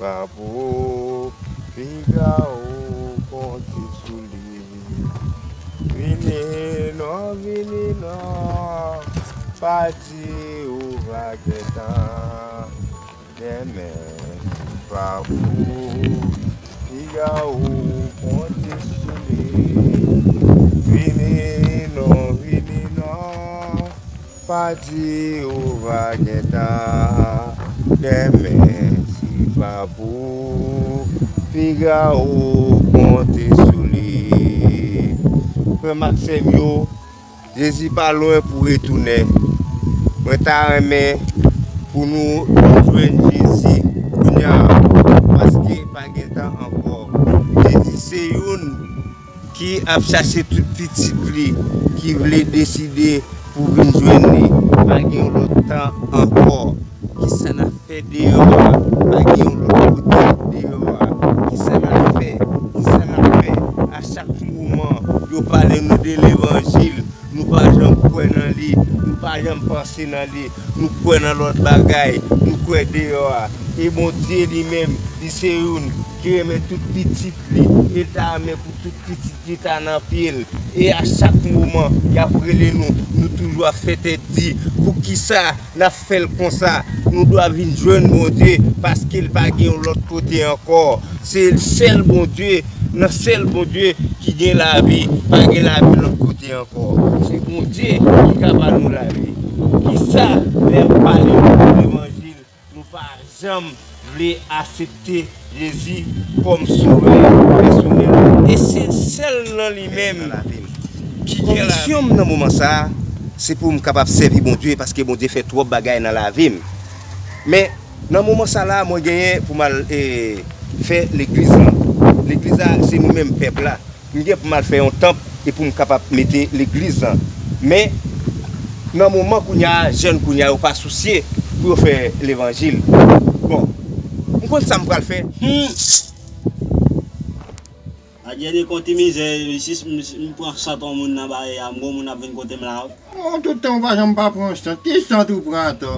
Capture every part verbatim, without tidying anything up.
pa pou piga ou konte sou li. Vini non, vini non, pati ou va gentan. Demen, si pa pou piga ou konte sou li. Vini non, vini non, pati ou va gentan. Demen, si pa pou piga ou konte sou li. Frè m ak sè m yo, Jezi pa lwen pou retounen. Mwen ta renmen pou nou jwenn Jezi kounye a, paske pa gen tan ankò. Jezi se youn ki ap chache tout pitit li ki vle deside pou vin jwenn li. Pa gen yon lòt tan ankò. Kisa n ap fè deyò a? Pa gen yon lòt kote deyò a. Kisa n ap fè? Kisa n ap fè? A chak moman, yo pale nou de levanjil. Nou pa janm kwè nan li, nou pa janm panse nan li, nou kwè nan lòt bagay, nou kwè deyò a. E Bondye li menm, li se youn ki renmen tout pitit li, e l ta renmen pou tout pitit li ta nan pye l. E a chak moman, y ap rele nou, nou toujou ap fè tèt di, poukisa n ap fè l konsa? Nou dwe vin jwenn Bondye, paske l pa gen yon lòt kote ankò. Se sèl Bondye, nan sèl Bondye ki gen lavi, pa gen lavi lòt kote ankò. Se Bondye ki ka ba nou lavi. Poukisa lè yo pale nou de levanjil, nou pa janm vle aksepte Jezi kòm sovè pèsonèl? E se sèl nan li menm ki gen lavi. Konviksyon m nan moman sa a, se pou m kapab sèvi Bondye, paske Bondye fè twòp bagay nan lavi m. Men, nan moman sa la, mwen genyen pou m al, e, fè legliz lan. Legliz la, se nou menm pèp la. M gen pou m al fè yon tanp e pou m kapab mete legliz lan. Men, nan moman kounye a, jèn kounye a, yo pa sousye pou yo fè levanjil. Bon, m konn sa m pral fè. Hmm. Adyè de konti mizè, si m, si m pran sant yon moun nan bagay a, m gon moun ap vin kote m la. Oh, tout tan ou pa janm pa pran sant. Ki sant ou pran atò?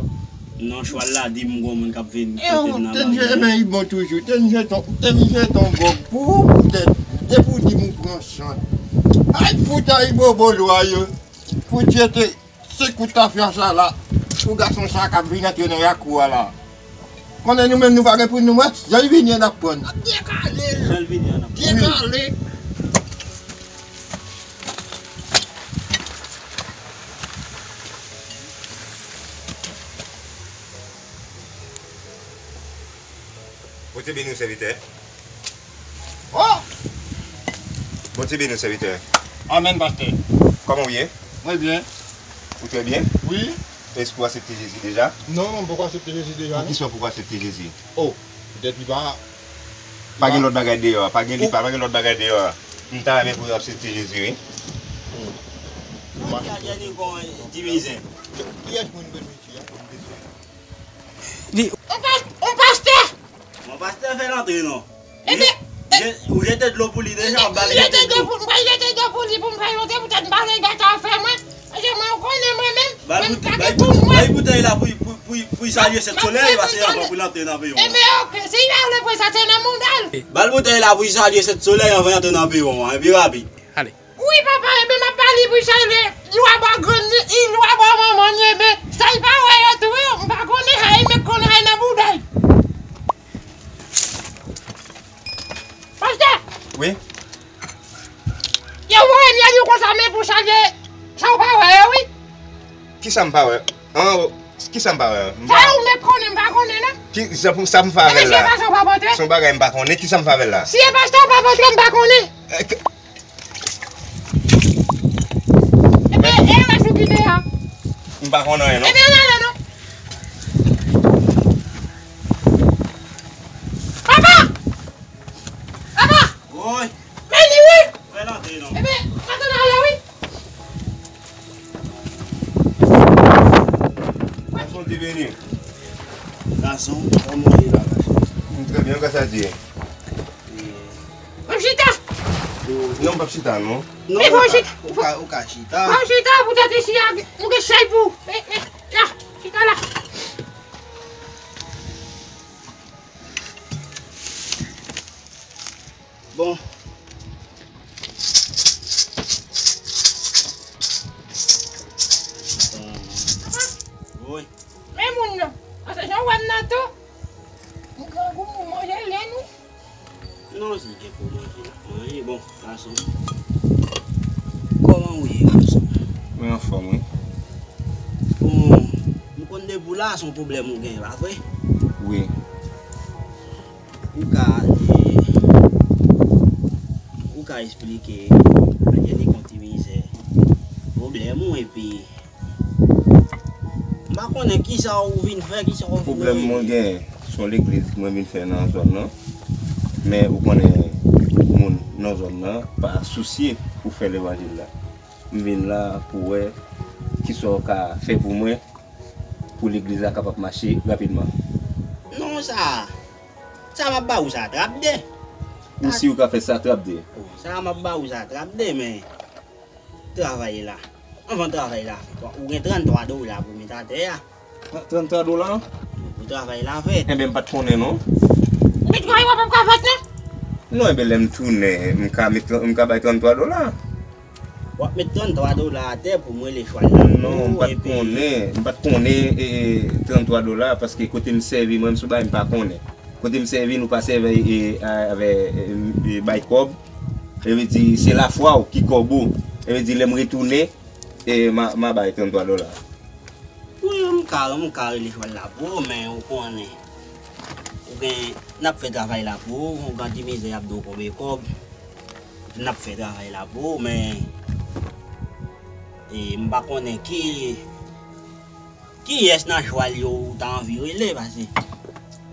Non, chwal la di m gon moun k ap vin kote m nan bagay a. Ebyen, li bon toujou. Te m jete, te m jete yon gòg pou ou poutèt. Depi w di m ou pran sant. Ay, fout ay bobo lwa yo. Pou Dye te Se kout tafya sa la, pou gason sa k ap vin antre nan lakou a la. Konnen nou menm nou pa gen pou nou wè, jan l vini an n ap pran. N ap dekale l. Jan l vini an n ap pran. Dekale. Bondye beni w, sèvitè. Oh! Bondye beni w, sèvitè. Amèn, pastè. Kòman w ye? Mwen byen. Ou trè byen? Wi. Èske w aksepte Jezi deja? Non, mwen poko aksepte Jezi deja, non. Poukisa w poko aksepte Jezi? Oh, petèt li pa... Pa gen lòt bagay deyò a. Pa gen li pa, pa gen lòt bagay deyò a. M ta renmen pou w aksepte Jezi, wi. Oh. Mwen ka gen li kon di mizè. Kiyès moun benefisye a? Li... On pas-, on pastè! Mon pastè fè l antre non. Ebyen, ou je-, ou jete dlo pou li deja, w ap ba l jete dlo. Mwen jete dlo pou li pou m fè l antre, poutèt m pa vle gate afè mwen. Paske mwen, ou konnen mwen menm, mwen m pa gen pou mwen. Bay boutèy la pou, pou, pou, pou salye sèt solèy, paske avan pou l antre nan peyi w. Ebyen, oke, si l pa vle pran sa, se nan mouda l. Ba l boutèy la pou salye sèt solèy anvan l antre nan peyi w, epi rapid. Wi, papa, ebyen, m ap ba li pou l salye lwa bò grann li, lwa bò manman li, ebyen, sa l pa wè yo tou, wi, m pa konnen, ha, ebyen, konnen, ha, nan bouda l. Pastè! Wi? Yo voye m, yo di w konsa, men pou salye, sa w pa wè yo, wi. Kisa m pa wè? An, kisa m pa wè? M pa... Sa ou mèt konnen, m pa konnen, non. Ki, sa pou, sa m fè avè l la? Ebyen, si e pastè w pa pote. Se yon bagay m pa konnen, kisa m fè avè l la? Si e pastè w pa pote, m pa konnen. Eh, k- Ebyen, e rès ou ki deyò. M pa konn anyen, non. Ebyen, ale, non. Papa! Papa! Woy! Men li, wi! Fè l antre, non. Ebyen, antre nan ale, wi. Gason, te vini. Gason, kòman w ye la, gason? M trè byen, gras a Dye. M ap chita. Non, m p ap chita, non. Men fò w chita. Ou ka, ou ka chita. Fò w chita poutèt isi a, ou gen chay pou ou. Men, men, la, chita la. Bon. Bon. Woy. Men moun nan, an se jan w wè m nan tou. M grangou, m manje lè nou. Non, si gen pou manje, n ap manje. Bon, gason. Kòman ou ye, gason? Mwen anfòm, wi. Bon, m konn depi w la, se yon pwoblèm ou gen, pa vre? Wi. Ou ka, eh, ou ka esplike Adyèn Nikon Ti Mizè pwoblèm ou, epi m pa konnen kisa ou vin fè, kisa ou vin regle. Pwoblèm mwen gen, se yon legliz mwen vin fè nan zòn nan. Men ou konnen, moun nan zòn nan pa sousye pou fè levanjil la. M vin la pou wè kisa w ka fè pou mwen, pou legliz la kapab mache rapidman. Non, sa, sa m ap ba ou sa trapde. Ou si ou ka fè sa trapde? Sa m ap ba ou sa trapde, men travay la. Anvan travay la fèt, ou gen tranntwa dola pou met atè a. Tranntwa dola? Pou travay la fèt. Enben, m pa t konnen, non. Ou met travay w ap ka fèt, non? Non, enben, lè m tounen, m ka met, m ka bay tranntwa dola. W ap met tranntwa dola atè pou m rele chwal la pou ou, epi. Non, m pa t konnen, m pa t konnen, e, e, tranntwa dola, paske kote m sèvi, mwen, m sou bagay, m pa konnen. Kote m sèvi, nou pa sèvi, e, a, avè, e, e, bay kòb. E vle di, se lafwa w ki kòb ou. E vle di, lè m retounen, e, m a, m a bay tranntwa dola. Wi, m ka, m ka rele chwal la pou ou, men ou konnen. Ou gen, n ap fè travay la pou ou, ou gen ti mizè y ap di w konbyen kòb. N ap fè travay la pou ou, men, e, m pa konnen ki, kiyès nan chwal yo ou ta anvi rele, pase.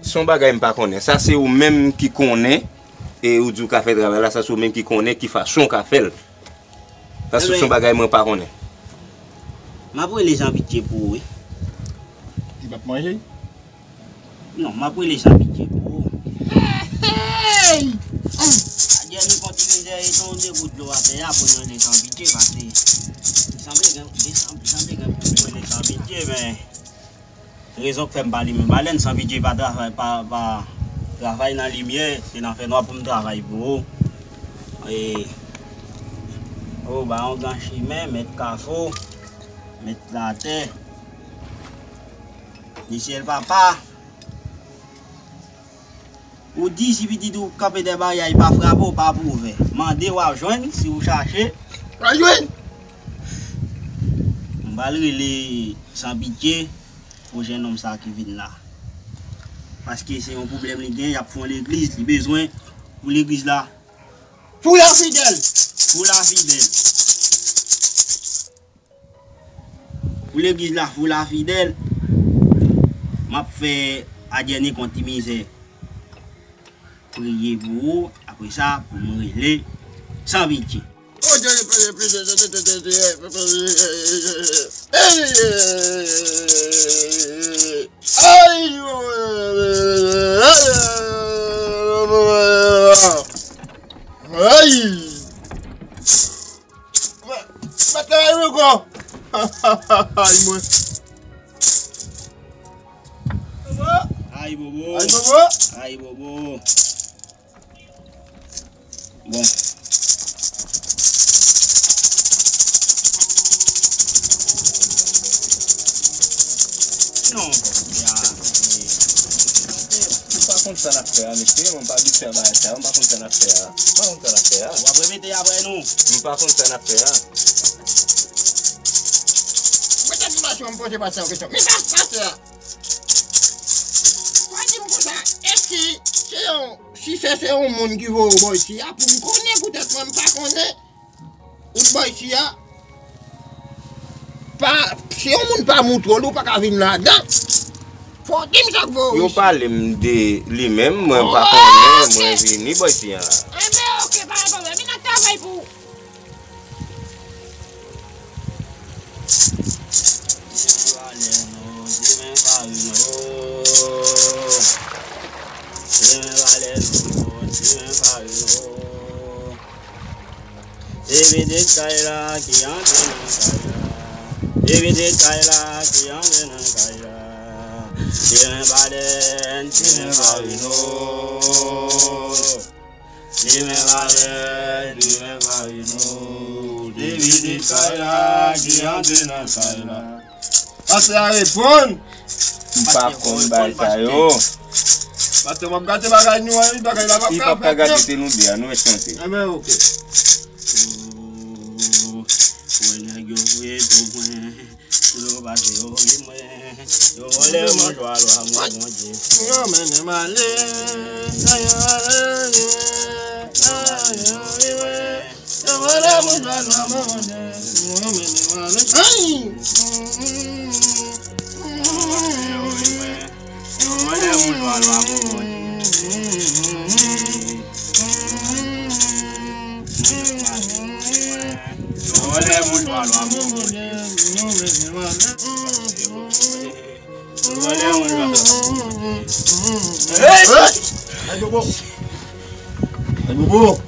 Se yon bagay m pa konnen. Sa se ou menm ki konnen, e ou di w ka fè travay la, sa se ou menm ki konnen ki fason w ka fè l. Sa se yon bagay mwen pa konnen. M ap rele Zanpitye pou ou, wi. Li p ap manje? Non, m ap rele Zanpitye pou ou. Hey! Adyè, nou kontinye jere yon de gout dlo atè a pou nou rele Zanpitye, pase li sanble gen, li sanble gen pou nou rele Zanpitye, men rezon k fè m pa limen balèn, Zanpitye pa travay, pa, pa travay nan limyè, se nan fènwa pou m travay pou ou. E, ou ba yon gran chimen, mèt kafou, mèt latè. Lesyèl papa. Ou di si pitit ou kanpe dèyè baryè a, li pa frape w, pa pou ouvè. Mande, w ap jwenn, si ou chache. W ap jwenn. M pral rele Zanpitye pou jennonm sa ki vin la. Paske se yon pwoblèm li gen, y ap fè yon legliz, li bezwen pou legliz la. Pou la fidèl. Pou la fidèl. Pou legliz la, pou la fidèl, m ap fè Adyè Nikon Ti Mizè priye pou ou, apre sa, pou m rele Zanpitye. Ay! Mwen, mwen travay ankò. Ay, mwen. Ay, bobo. Ay, bobo. Ay, bobo. Bon. Non, ya. M pa konn sa n ap fè a, mesye. Mwen pa abitye a bagay sa yo. M pa konn sa n ap fè a. M pa konn sa n ap fè a. W ap repete apre nou. M pa konn sa n ap fè a. Mwen te di pastè, m poze pastè yon kesyon. Men pa pastè a. Fò di m konsa, èske se yon, si se, se yon moun ki voye w bò isi a, pou m konnen, poutèt mwen m pa konnen. Ou t bò isi a. Pa, si yon moun pa moutre w li, ou pa ka vin ladan. Fò w di m sa k voye w isi. Yo pale m de li menm, mwen pa konnen, mwen vini bò isi a. Enben, oke, pa gen pwoblèm. Vin ak travay pou ou. Ti men Valèno, ti men Farino. Ti men Valèno, ti men Farino. Se pitit kay la ki antre nan kay la. Se pitit kay la ki antre nan kay la. Ti men Balèn, ti men Farino. Demen malè, demen pa vin ou. Te vide kay la, ki antre nan kay la. Pastè a reponn. M pa konn bagay sa yo. Pastè, w ap gate bagay nou an, wi, bagay la p ap ka fèt, non. Li p ap ka gate, se nou de a, nou mèt chante. Enben, oke. Oh, wè nèg yo voye pou mwen. Yo pase yo ri mwen. Yo vòlè mouchwa lwa mwen, Bondye. Yo mennen m ale. Yo vòlè mouchwa lwa mwen, Bondye. Yo mennen m ale. Ay! Hey! Hey! Ay, bobo. Ay, bobo.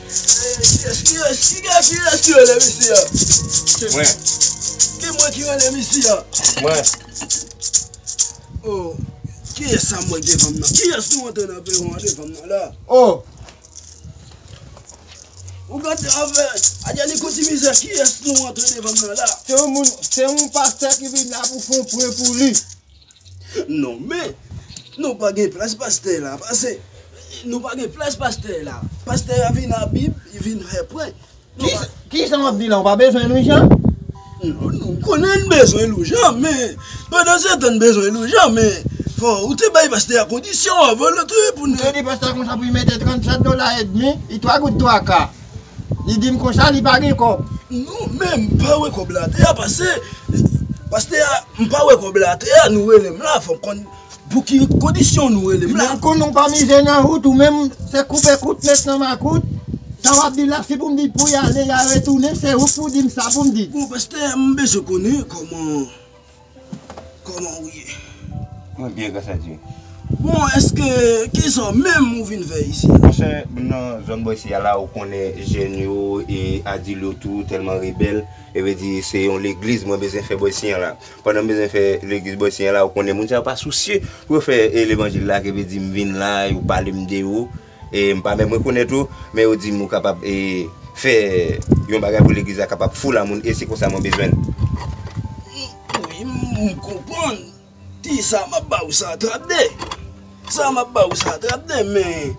Kiyès, kiyès, kiyès, kiyès ki rele misye a? Mwen. Ki mwen ki rele misye a? Mwen. Oh, kiyès sa m wè devan m nan? Kiyès nou antre nan peron an devan m nan la? Oh. Ou gade avè Adjani Kouti Mizè, kiyès nou antre devan m nan la? Se yon moun, se yon pastè ki vin la pou fè yon pwen pou li. Non, men, nou pa gen plas pastè la, pase, nou pa gen plas pastè la. Pastè a vin a Bib, li vin fè pwen. Ki, ki sa w ap di la? Ou pa bezwen Louis Jean? Non, nou konnen n bezwen Louis Jean, men pandan se tan n bezwen Louis Jean, men fò ou te bay pastè a kondisyon avan l antre pou nou. Ou te di pastè a konsa pou l mete trannsèt dola edmi, li twa goud twa ka. Li di m konsa, li pa gen kòb. Non, men m pa wè kòb la atè a, pase pastè a, m pa wè kòb la atè a, nou rele m la, fò m konn pou ki kondisyon nou rele m la. Ebyen, konnen w pa mize nan wout, ou menm, se koupe kout met nan makout. Sa w ap di la, si pou m di pou y ale, y a retounen, se ou k pou di m sa pou m di. Bon, pastè, m bezwen konnen kòman, kòman ou ye. Mwen byen, gras a Dye. Bon, èske, kisa menm ou vin fè isi a? Monchè, nan zòn bò isi a la, ou konnen jèn yo e adil yo tou tèlman rebèl, e vle di se yon legliz mwen bezwen fè bò isi a la. Pandan m bezwen fè legliz bò isi a la, ou konnen moun sa yo pa sousye pou yo fè, e, levanjil la, ki vle di m vin la, yo pale m de ou. E m pa menm rekonèt ou, men yo di m ou kapab, e, fè yon bagay pou legliz la kapab foul a moun, e se konsa mwen bezwen l. Wi, m, m konprann. Ti sa, m ap ba ou sa trapde. Sa, m ap ba ou sa trapde, men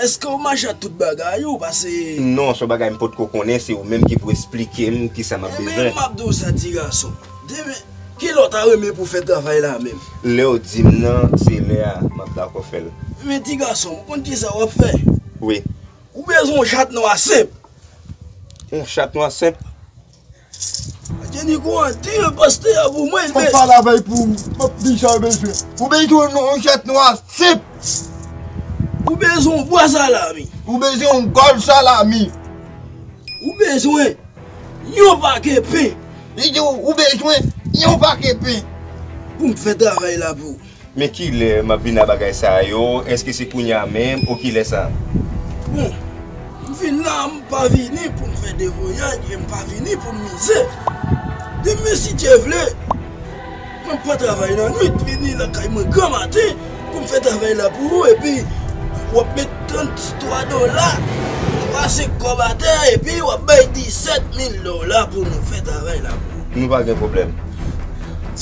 èske ou mache ak tout bagay ou, pase. Non, se yon bagay m potko konnen, se ou menm ki pou esplike m kisa m ap bezwen. Enben, m ap di w sa, ti gason. Demen, kilè w ta renmen pou fè travay la menm? Lè w di m nan, se lè a m ap dakò fè l. Men ti gason, ou konn kisa w ap fè? Wi. Ou bezwen yon chat nwa senp. Yon chat nwa senp? Jenny Courant, tire pastè a pou mwen. M ap pale avè l pou m, m ap di sa w bezwen. Ou bezwen yon, yon chat nwa senp. Ou bezwen yon bwa salami. Ou bezwen yon gòl salami. Ou bezwen yon pake pen. Li di w, ou bezwen yon pake pen. Pou m fè travay la pou ou. Men kilè m ap vin a bagay sa yo? Èske se kounye a menm ou kilè sa? Bon, m vin la, m pa vini pou m fè devoyaj, e m pa vini pou m mize. Demen, si Dye vle, mwen pa travay nan nwit, vini lakay mwen granmaten pou m fè travay la pou ou, epi w ap met tranntwa dola, twa senk kòb atè, epi w ap bay disèt mil dola pou nou fè travay la pou ou. Nou pa gen pwoblèm.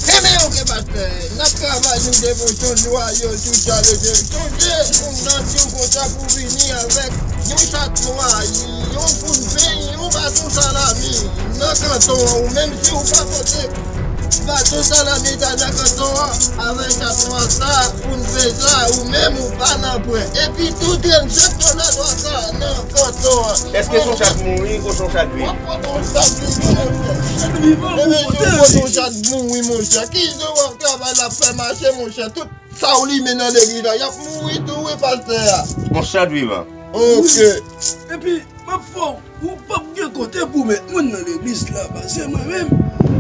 Enben, oke, pastè, n ap travay nou devosyon, lwa yo, tout sa, leve. Sonje, moun nan di w konsa pou vini avèk yon chat nwa, yon poun pen, yon baton salami nan kanton an, ou menm si w pa pote baton salami sa nan kanton an, avèk chat nwa sa, poun pen sa, ou menm ou pa nan pwen. Epi tou trannsenk dola twa ka nan kanton an. Èske se yon chat mouri ou se yon chat viv? W ap pote yon chat vivan, monchè. Chat vivan pou pote. Enben, si w pote yon chat mouri, monchè, kijan w ap travay la fè mache, monchè? Tout sa w limen nan legliz la, y ap mouri tou, wi, pastè a. Yon chat vivan. Oke. Epi, m ap fè w, ou p ap gen kote pou w met moun nan legliz la, pase mwen menm,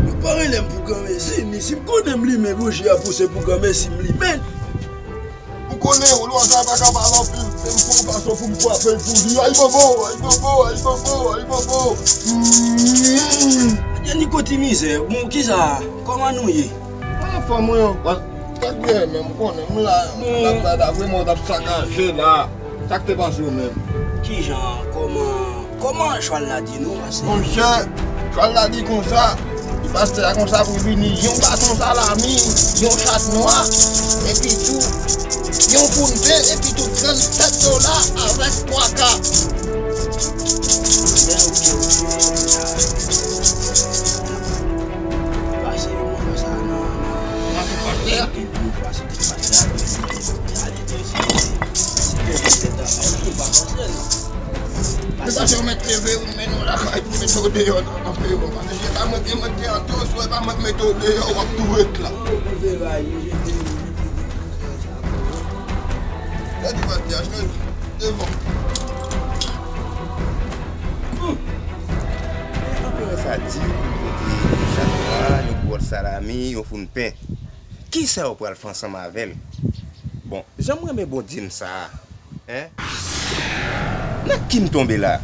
yo pa rele m pou granmesi, ni si m konnen m limen bouji a pou se pou granmesi m limen l. M konnen w, lwa sa pa ka pale anpil, se m fè yon fason pou m kwape l pou li. Ay bobo, ay bobo, ay bobo, ay bobo. Mm. Jenny Courant, mizè, bon, kisa, kòman nou ye? Anfòm, wi, w ap trè byen, men m konnen m la, m la, ta, ta, vrèman, w t ap sakaje la. Sa k te pase w menm? Kijan, kòman, kòman chwal la di nou pase? Monchè, chwal la di konsa, li pastè a konsa pou vini, yon baton salami, yon chat nwa, epi tou, yon poun pen, epi tou trannsèt dola avèk twa ka. Pase yon moman sa nan, nan, Pastè a. Se pase w mèt leve, ou mennen w lakay pou mete w deyò nan, nan peyi w. Pase se pa mwen ki mete an tou, si w pa mwen ki mete w deyò, w ap tou ret la. Gade pati a, chèz devan. Anperè sa di pou l pote yon chat nwa, yon bwòt salami, yon foun pen. Kisa yo pral fè ansanm avè l? Bon, jan m renmen Bondye m sa a, en? Nan ki m tonbe la?